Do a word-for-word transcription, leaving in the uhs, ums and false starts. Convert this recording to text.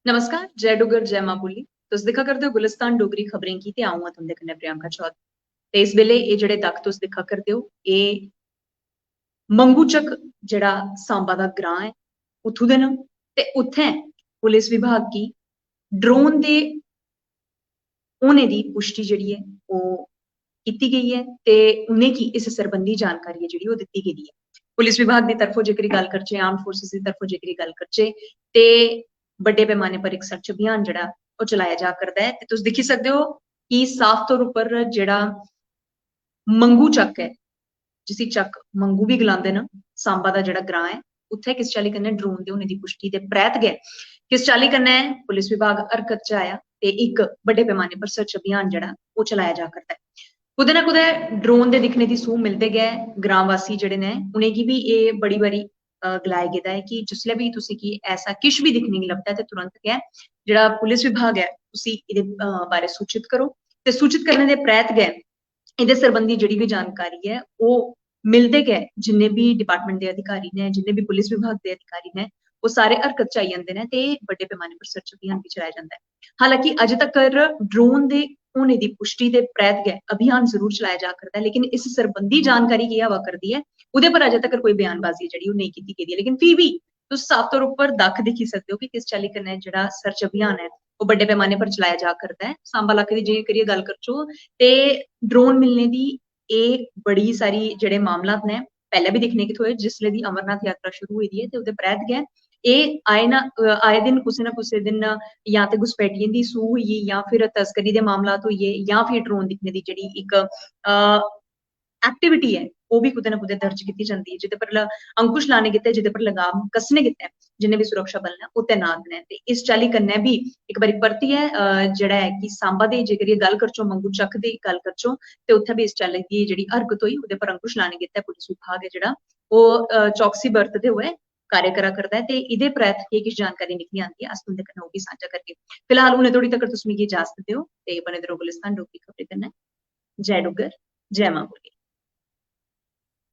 नमस्कार, जय डुग्गर, जय मां बोली। तुस दिक्खा करदे ओ गुलिस्तान डोगरी खबरें गी ते अ'ऊं आं तुं'दे कन्नै प्रियंका चौधरी। ते इस बेल्लै एह् जेह्ड़े दक्ख तुस दिक्खा करदे ओ, एह् मंगूचक जेह्ड़ा सांबा दा ग्रां ऐ, उत्थूं दे न। ते उत्थें पुलिस विभाग गी ड्रोन दे होने दी पुश्टी जेह्ड़ी ऐ, ओह् कीती गेई ऐ ते उ'नेंगी इस सरबंधी जानकारी ऐ जेह्ड़ी, ओह् दित्ती गेदी ऐ। पुलिस विभाग दी तरफों जेकर गल्ल करचै, आर्म्ड फोर्सेस दी तरफों जेकर गल्ल करचै, ते बड्डे पैमाने पर इक सर्च अभियान जेह्ड़ा, ओह् चलाया जा करदा ऐ। ते तुस दिक्खी सकदे ओ कि साफ तौर उप्पर जेह्ड़ा मंगू चक ऐ, जिसी चक मंगू बी गलांदे न, सांबा दा जेह्ड़ा ग्रां ऐ, उत्थै किस चाल्ली कन्नै ड्रोन दे होने दी पुश्टी दे परैत गै किस चाल्ली कन्नै पुलिस विभाग हरकत च आया ते इक बड्डे पैमाने पर सर्च अभियान जेह्ड़ा, ओह् चलाया जा करदा ऐ। कुतै ना कुतै ड्रोन दे दिक्खने दी सूह मिलदे गै ग्रां वासी जेह्ड़े न, उ'नेंगी बी एह् बड़ी बारी, अ, गलाया गेदा ऐ कि जिसलै बी तुसें गी ऐसा किश बी दिक्खने गी लभदा ऐ ते तुरंत गै जेह्ड़ा पुलिस विभाग ऐ, उसी एह्दे, अ, बारै सूचत करो। ते सूचत करने दे परैत गै एह्दे सरबंधी जेह्ड़ी बी जानकारी ऐ, ओह् मिलदे गै जिन्ने बी डिपार्टमेंट दे अधिकारी न, जिन्ने बी पुलिस विभाग दे अधिकारी न, ओह् सारे हरकत च आई जंदे न ते बड्डे पैमाने पर सर्च अभियान बी चलाया जंदा ऐ। हालांकि अजें तक्कर ड्रोन दे होने दी पुश्टी दे परैत गै अभियान जरूर चलाया जा करदा ऐ, लेकिन इस सरबंधी जानकारी केह् आवा करदी ऐ, ओह्दे पर अजें तक्कर कोई बयानबाजी जेह्ड़ी, ओह् नेईं कीती गेदी ऐ। लेकिन फ्ही बी तुस साफ तौर उप्पर दक्ख दिक्खी सकदे ओ कि किस चाल्ली कन्नै जेह्ड़ा सर्च अभियान ऐ, ओह् बड्डे पैमाने पर चलाया जा करदा ऐ। सांबा इलाके दी जे करियै गल्ल करचो, ते ड्रोन मिलने दी एह् बड़ी सारी जेह्ड़े मामलात न, पैह्लें बी दिक्खने गी थ्होए। जिसलै दी अमरनाथ यात्रा शुरू होई दी ऐ ते ओह्दे परैत गै एह् आए ना, अ, आए दिन कुसै ना कुसै दिन जां ते घुसपैठियें दी सूह होई गेई, जां फिर तस्करी दे मामलात होई गे, जां फिर ड्रोन दिक्खने दी जेह्ड़ी इक, अ, एक्टिविटी ऐ, ओह् बी कुतै ना कुतै दर्ज कीती जंदी ऐ, जेह्दे पर ल-, अंकुश लाने गितै, जेह्दे पर लगाम कस्सने गितै जिन्ने बी सुरक्षा बल न, ओह् तैनात न। ते इस चाल्ली कन्नै बी इक बारी परतियै, अ, जेह्ड़ा ऐ कि सांबा दे जेकर एह् गल्ल करचो, मंगू चक दी गल्ल करचो, ते उत्थै बी इस चाल्ली दी जेह्ड़ी हरकत होई, ओह्दे पर अंकुश लाने गितै पुलिस विभाग ऐ जेह्ड़ा, ओह्, अ, चौकसी बरतदे होए कार्य करा करदा ऐ। ते एह्दे परैत केह् किश जानकारी निकली आंदी ऐ, अस तुं'दे कन्नै ओह् बी सांझा करगे। फिलहाल हुनै धोड़ी तगर तुस मिगी इजाजत देओ ते बने दे र'वो गुलिस्तान डोगरी खबरें कन्नै। जय डुग्गर, जय मां बोली।